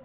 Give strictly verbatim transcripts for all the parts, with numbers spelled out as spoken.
หล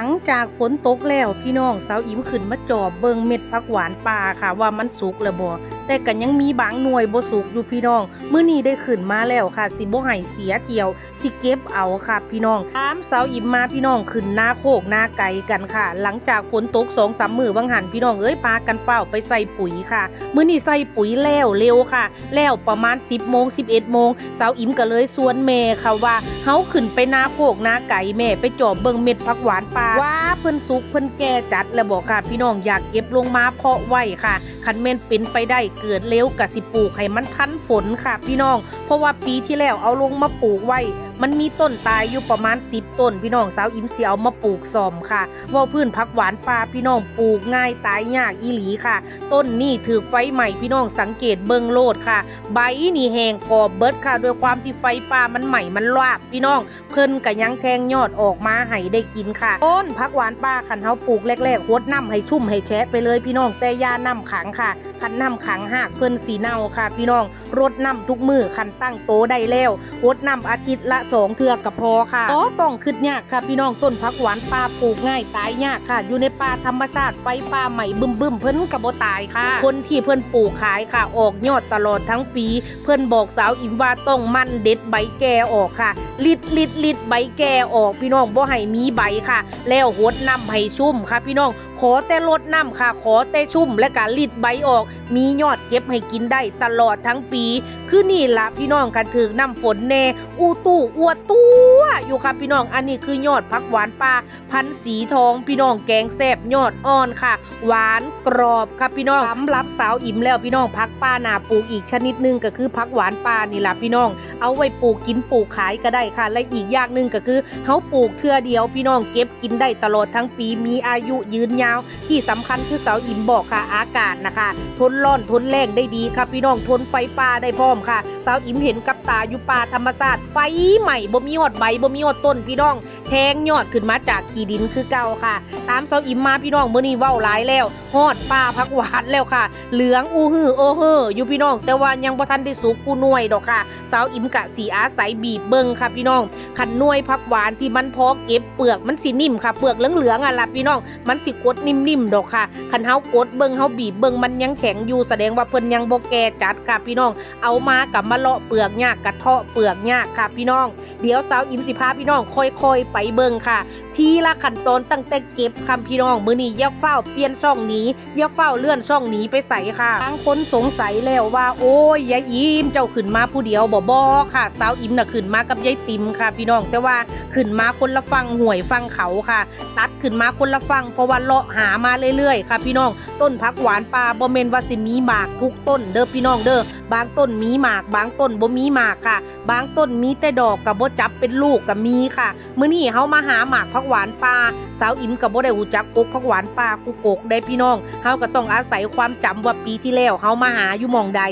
ังจากฝนตกแล้วพี่น้อง สาวอิ๋มขึ้นมาจอบเบิ่งเม็ดผักหวานป่าค่ะ ว่ามันสุกแล้วบ่ แต่ก็ยังมีบางหน่วยบ่สุกอยู่พี่น้อง มื้อนี้ได้ขึ้นมาแล้วค่ะ สิบ่ให้เสียเที่ยว สิเก็บเอาค่ะพี่น้อง ตามสาวอิ๋มมาพี่น้อง ขึ้นนาโคกนาไก่กันค่ะ หลังจากฝนตกสองสามมื้อวังหันพี่น้องเอ้ย พากันฟ้าวไปใส่ปุ๋ยค่ะ มื้อนี้ใส่ปุ๋ยแล้วเร็วค่ะ แล้วประมาณสิบโมง สิบเอ็ดโมง สาวอิ๋มก็เลยชวนแม่ค่ะว่า เฮาขึ้นไปนาโคกนาไก่ แม่ไปจอบเบิ่งเม็ดผักหวานป่า ว่าเพิ่นสุกเพิ่นแก่จัดแล้วบ่ค่ะพี่น้อง อยากเก็บลงมาเพาะไว้ค่ะ คันแม่นเป็นไปได้เกิดเร็วก็สิปลูกให้มันทันฝนค่ะพี่น้อง เพราะว่าปีที่แล้วเอาลงมาปลูกไว้ มันมีต้นตายอยู่ประมาณสิบต้นพี่น้อง สาวอิ๋มสิเอามาปลูกซ่อมค่ะ เว้าพื้นผักหวานป่าพี่น้อง ปลูกง่ายตายยากอีหลีค่ะ ต้นนี้ถืกไฟไหม้พี่น้อง สังเกตเบิ่งโลดค่ะ ใบนี่แห้งกรอบเบิดค่ะ ด้วยความที่ไฟป่ามันไหม้มันลามพี่น้อง เพิ่นก็ยังแทงยอดออกมาให้ได้กินค่ะ ต้นผักหวานป่าคันเฮาปลูกแรกๆ ฮดน้ำให้ชุ่มให้แฉะไปเลยพี่น้อง แต่อย่าน้ำขังค่ะ คันน้ำขังฮากเพิ่นสิเน่าค่ะพี่น้อง รดน้ำทุกมื้อ คันตั้งโตได้แล้ว ฮดน้ำอาทิตย์ละสองเทื่อก็พอค่ะ บ่ต้องคิดยากค่ะพี่น้อง ต้นผักหวานป่าปลูกง่ายตายยากค่ะ อยู่ในป่าธรรมชาติ ไฟป่าไหม้บึ้มๆ เพิ่นก็บ่ตายค่ะ คนที่เพิ่นปลูกขายค่ะ ออกยอดตลอดทั้งปี เพิ่นบอกสาวอิ๋มว่าต้องหมั่นเด็ดใบแก่ออกค่ะ ลิดลิดลิดใบแก่ออกพี่น้อง บ่ให้มีใบค่ะ แล้วฮดน้ำให้ชุ่มค่ะพี่น้อง ขอแต่รดน้ำค่ะ ขอแต่ชุ่ม และก็ลิดใบออก มียอดเก็บให้กินได้ตลอดทั้งปี คือนี่ล่ะพี่น้อง คันถืกน้ำฝนแน่ อู้ตู้อัวตั๋วอยู่ค่ะพี่น้อง อันนี้คือยอดผักหวานป่า พันธุ์สีทองพี่น้อง แกงแซ่บยอดอ่อนค่ะ หวานกรอบค่ะพี่น้อง สำหรับสาวอิ๋มแล้วพี่น้อง ผักป่าน่าปลูกอีกชนิดหนึ่งก็คือผักหวานป่านี่ล่ะพี่น้อง เอาไว้ปลูกกินปลูกขายก็ได้ค่ะ และอีกอย่างหนึ่งก็คือเฮาปลูกเทื่อเดียวพี่น้อง เก็บกินได้ตลอดทั้งปี มีอายุยืนยาว ที่สำคัญคือสาวอิ๋มบอกค่ะ อากาศนะคะ ทนร้อนทนแล้งได้ดีค่ะพี่น้อง ทนไฟป่าได้พร้อมค่ะ สาวอิ๋มเห็นกับตาอยู่ป่าธรรมชาติ ไฟไหม้บ่มีฮอดใบบ่มีฮอดต้นพี่น้อง แทงยอดขึ้นมาจากขี้ดินคือเก่าค่ะ ตามสาวอิ๋มมาพี่น้อง มื้อนี้เว้าหลายแล้ว ฮอดป่าผักหวานแล้วค่ะ เหลืองอู้หื้อโอเฮออยู่พี่น้อง แต่ว่ายังบ่ทันได้สุกกู้หน่วยดอกค่ะ สาวอิ๋มกะสิอาศัยบีบเบิ่งค่ะพี่น้อง คันหน่วยผักหวานที่มันพอเก็บ เปลือกมันสินิ่มค่ะ เปลือกเหลืองๆอะล่ะพี่น้อง มันสิกดนิ่มๆดอกค่ะ คันเฮากดเบิ่ง เฮาบีบเบิ่ง มันยังแข็งอยู่ แสดงว่าเพิ่นยังบ่แก่จัดค่ะพี่น้อง เอามากะมาเลาะเปลือกยาก กะเทาะเปลือกยากค่ะพี่น้อง เดี๋ยวสาวอิ๋มสิพาพี่น้องค่อยๆไปเบิ่งค่ะ ทีละขั้นตอนตั้งแต่เก็บค่ะพี่น้อง มื้อนี้อย่าฟ้าวเปลี่ยนช่องหนี อย่าฟ้าวเลื่อนช่องหนีไปไสค่ะ บางคนสงสัยแล้วว่า โอ้ย ยายอิ๋ม เจ้าขึ้นมาผู้เดียวบ่ บ่ค่ะ สาวอิ๋มน่ะขึ้นมากับยายติ๋มค่ะพี่น้อง แต่ว่าขึ้นมาคนละฝั่งห้วยฝั่งเขาค่ะ ตัดขึ้นมาคนละฝั่ง เพราะว่าเลาะหามาเรื่อยๆค่ะพี่น้อง ต้นผักหวานป่าบ่แม่นว่าสิมีหมากทุกต้นเด้อพี่น้องเด้อ บางต้นมีหมาก บางต้นบ่มีหมากค่ะ บางต้นมีแต่ดอก ก็บ่จับเป็นลูกก็มีค่ะ มื้อนี้เฮามาหาหมากผักหวานป่า สาวอิ๋มก็บ่ได้ฮู้จักกกผักหวานป่ากู้กกเด้พี่น้อง เฮาก็ต้องอาศัยความจำว่าปีที่แล้วเฮามาหาอยู่หม่องใด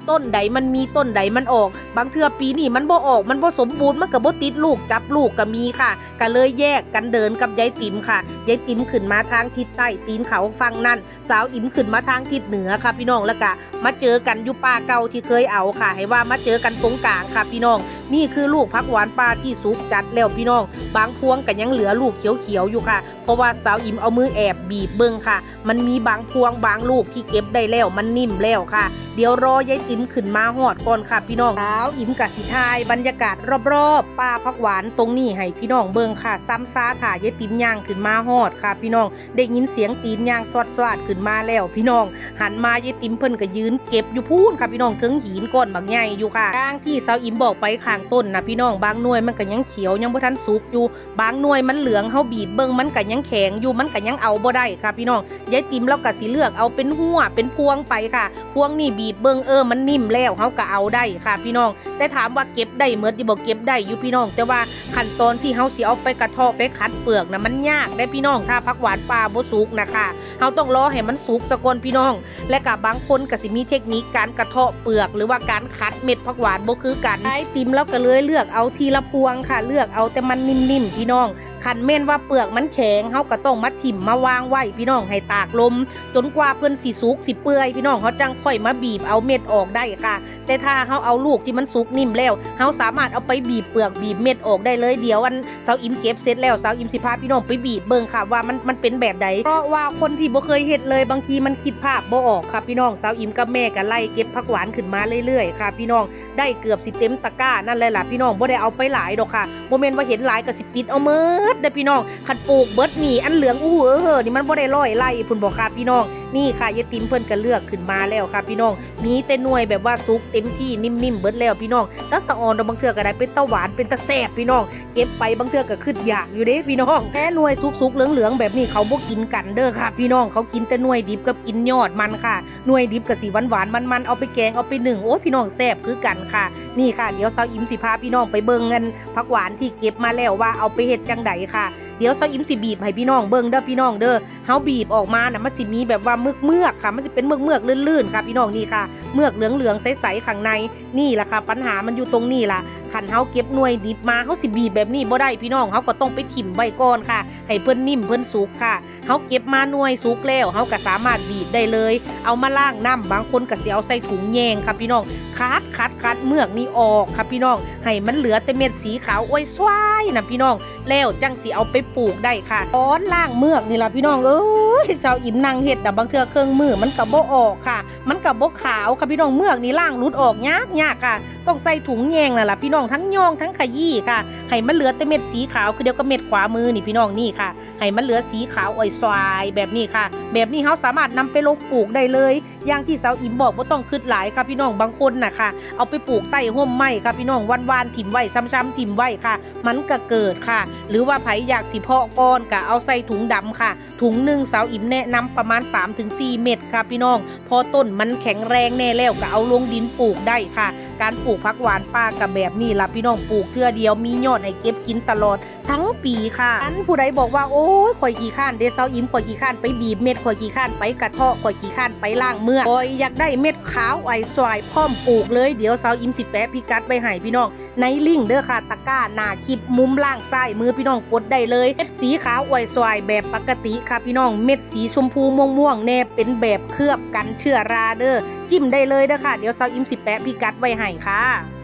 ต้นใดมันมี ต้นใดมันออก บางเทื่อปีนี้มันบ่ออก มันบ่สมบูรณ์ มันก็บ่ติดลูก จับลูกก็มีค่ะ ก็เลยแยกกันเดินกับยายติ๋มค่ะ ยายติ๋มขึ้นมาทางทิศใต้ตีนเขาฝั่งนั่น สาวอิ๋มขึ้นมาทางทิศเหนือค่ะพี่น้อง แล้วก็มาเจอกันอยู่ป่าเก่าที่เคยเอาค่ะ ให้ว่ามาเจอกันตรงกลางค่ะพี่น้อง นี่คือลูกผักหวานป่าที่สุกจัดแล้วพี่น้อง บางพวงก็ยังเหลือลูกเขียวๆอยู่ค่ะ เพราะว่าสาวอิ๋มเอามือแอบบีบเบิ่งค่ะ มันมีบางพวงบางลูกที่เก็บได้แล้ว มันนิ่มแล้วค่ะ เดี๋ยวรอยายติ๋มขึ้นมาฮอดก่อนค่ะพี่น้อง สาวอิ๋มกะสิถ่ายบรรยากาศรอบๆป่าผักหวานตรงนี้ให้พี่น้องเบิ่งค่ะ ซ้ำซาถ่ายายติ๋มย่างขึ้นมาฮอดค่ะพี่น้อง ได้ยินเสียงตีนย่างสวดๆขึ้นมาแล้วพี่น้อง หันมายายติ๋มเพิ่นก็ยืนเก็บอยู่พู้นค่ะพี่น้อง เทิงหินก้อนบักใหญ่อยู่ค่ะ อย่างที่สาวอิ๋มบอกไปข้างต้นนะพี่น้อง บางหน่วยมันก็ยังเขียว ยังบ่ทันสุกอยู่ บางหน่วยมันเหลือง เฮาบีบเบิ่งมันก็ยังแข็งอยู่ มันก็ยังเอาบ่ได้ค่ะพี่น้อง ยายติ๋มเลาก็สิเลือกเอาเป็นหัวเป็นพวงไปค่ะ พวงนี่บีบเบิ่ง เออ มันนิ่มแล้ว เฮาก็เอาได้ค่ะพี่น้อง แต่ถามว่าเก็บได้หมดอยู่บ่ เก็บได้อยู่พี่น้อง แต่ว่าขั้นตอนที่เฮาสิเอาไปกระเทาะไปขัดเปลือกนะ มันยากเด้พี่น้อง ถ้าผักหวานป่าบ่สุกนะคะ เฮาต้องรอให้มันสุกซะก่อนพี่น้อง และก็บางคนก็สิมีเทคนิคการกระเทาะเปลือก หรือว่าการขัดเม็ดผักหวานบ่คือกัน ยายติ๋มเลาก็เลยเลือกเอาทีละพวงค่ะ เลือกเอาแต่มันนิ่มๆพี่น้อง คันแม่นว่าเปลือกมันแข็ง เฮาก็ต้องมาถิ่มมาวางไว้พี่น้อง ให้ตากลม จนกว่าเพิ่นสิสุกสิเปื่อยพี่น้อง เฮาจั่งค่อยมาบีบเอาเม็ดออกได้ค่ะ แต่ถ้าเฮาเอาลูกที่มันสุกนิ่มแล้ว เฮาสามารถเอาไปบีบเปลือกบีบเม็ดออกได้เลย เดี๋ยวอันสาวอิ๋มเก็บเสร็จแล้ว สาวอิ๋มสิพาพี่น้องไปบีบเบิ่งค่ะ ว่ามัน มันเป็นแบบใด เพราะว่าคนที่บ่เคยเฮ็ดเลย บางทีมันคิดภาพบ่ออกค่ะพี่น้อง สาวอิ๋มกับแม่ก็ไล่เก็บผักหวานขึ้นมาเรื่อยๆค่ะพี่น้อง ได้เกือบสิเต็มตะกร้านั่นเลยล่ะพี่น้อง บ่ได้เอาไปหลายดอกค่ะ บ่แม่นว่าเห็นหลายก็สิปิดเอาเมิดเด้อพี่น้อง คันปลูกเบิดนี่อันเหลืองอู้เออนี่มันบ่ได้ร้อยไร่พุ้นบ่ค่ะพี่น้อง นี่ค่ะ ยายติ๋มเพิ่นก็เลือกขึ้นมาแล้วค่ะพี่น้อง มีแต่หน่วยแบบว่าสุกเต็มที่นิ่มๆเบิดแล้วพี่น้อง ตาสะออนดอก บางเทื่อก็ได้เป็นตาหวานเป็นตาแซ่บพี่น้อง เก็บไปบางเทื่อก็คิดอยากอยู่เด้พี่น้อง แต่หน่วยสุกๆเหลืองๆแบบนี้เขาบ่กินกันเด้อค่ะพี่น้อง เขากินแต่หน่วยดิบกับกินยอดมันค่ะ หน่วยดิบก็สิหวานๆมันๆ เอาไปแกงเอาไปนึ่ง โอ้ยพี่น้องแซ่บคือกันค่ะ นี่ค่ะ เดี๋ยวสาวอิ๋มสิพาพี่น้องไปเบิ่งกันผักหวานที่เก็บมาแล้วว่าเอาไปเฮ็ดจั่งใดค่ะ เดี๋ยวสาวอิ๋มสิบีบให้พี่น้องเบิ่งเด้อพี่น้องเด้อ เฮาบีบออกมาน่ะมันสิมีแบบว่าเมือกๆค่ะ มันสิเป็นเมือกๆลื่นๆค่ะพี่น้อง นี่ค่ะ เมือกเหลืองๆใสๆข้างใน นี่ล่ะค่ะ ปัญหามันอยู่ตรงนี้ล่ะ คันเฮาเก็บหน่วยดิบมา เฮาสิบีบแบบนี้บ่ได้พี่น้อง เฮาก็ต้องไปถิ่มไว้ก่อนค่ะ ให้เพิ่นนิ่มเพิ่นสุกค่ะ เฮาเก็บมาหน่วยสุกแล้ว เฮาก็สามารถบีบได้เลย เอามาล้างน้ำ บางคนก็สิเอาใส่ถุงแยงค่ะพี่น้อง คัดคัดคัดเมือกนี่ออกค่ะพี่น้อง ให้มันเหลือแต่เม็ดสีขาวอ้อยสวายนะพี่น้อง แล้วจั่งสิเอาไปปลูกได้ค่ะ ตอนล้างเมือกนี่ล่ะพี่น้องเอ้ย สาวอิ๋มนั่งเฮ็ดน่ะ บางเทื่อเครื่องมือมันก็บ่ออกค่ะ มันก็บ่ขาวค่ะพี่น้อง เมือกนี่ล้างหลุดออกยากยากค่ะ ต้องใส่ถุงแยงนั่นล่ะพี่น้อง ทั้งย่องทั้งขยี้ค่ะ ให้มันเหลือแต่เม็ดสีขาว คือเดียวกับเม็ดขวามือนี่พี่น้อง นี่ค่ะ ให้มันเหลือสีขาวอ้อยสวายแบบนี้ค่ะ แบบนี้เฮาสามารถนำไปลงปลูกได้เลย อย่างที่สาวอิ๋มบอก บ่ต้องคิดหลายค่ะพี่น้อง บางคนน่ะค่ะ เอาไปปลูกใต้ร่มไม้ค่ะพี่น้อง หว่านๆถิ่มไว้ ซ้ำๆถิ่มไว้ค่ะ มันก็เกิดค่ะ หรือว่าไผอยากสิเพาะก่อนก็เอาใส่ถุงดำค่ะ ถุงหนึ่งสาวอิ๋มแนะนำประมาณสามถึงสี่เม็ดค่ะพี่น้อง พอต้นมันแข็งแรงแน่แล้วก็เอาลงดินปลูกได้ค่ะ การปลูกผักหวานป่าก็แบบนี้ล่ะพี่น้อง ปลูกเทื่อเดียวมียอดให้เก็บกินตลอดทั้งปีค่ะ อันผู้ใดบอกว่า โอ้ย ข่อยขี้คร้านเด้สาวอิ๋ม ข่อยขี้คร้านไปบีบเม็ด ข่อยขี้คร้านไปกระเทาะ ข่อยขี้คร้านไปล้างเมือก ข่อยอยากได้เม็ดขาวอ้อยสวายพร้อมปลูกเลย เดี๋ยวสาวอิ๋มสิแปะพิกัดไว้ให้พี่น้อง ในลิงก์เด้อค่ะ ตะกร้าหน้าคลิปมุมล่างซ้ายมือพี่น้องกดได้เลย เม็ดสีขาวอ้อยสวายแบบปกติค่ะพี่น้อง เม็ดสีชมพูม่วงๆแน่เป็นแบบเคลือบกันเชื้อราเด้อ จิ้มได้เลยเด้อค่ะ เดี๋ยวสาวอิ๋มสิแปะพิกัดไว้ให้ค่ะ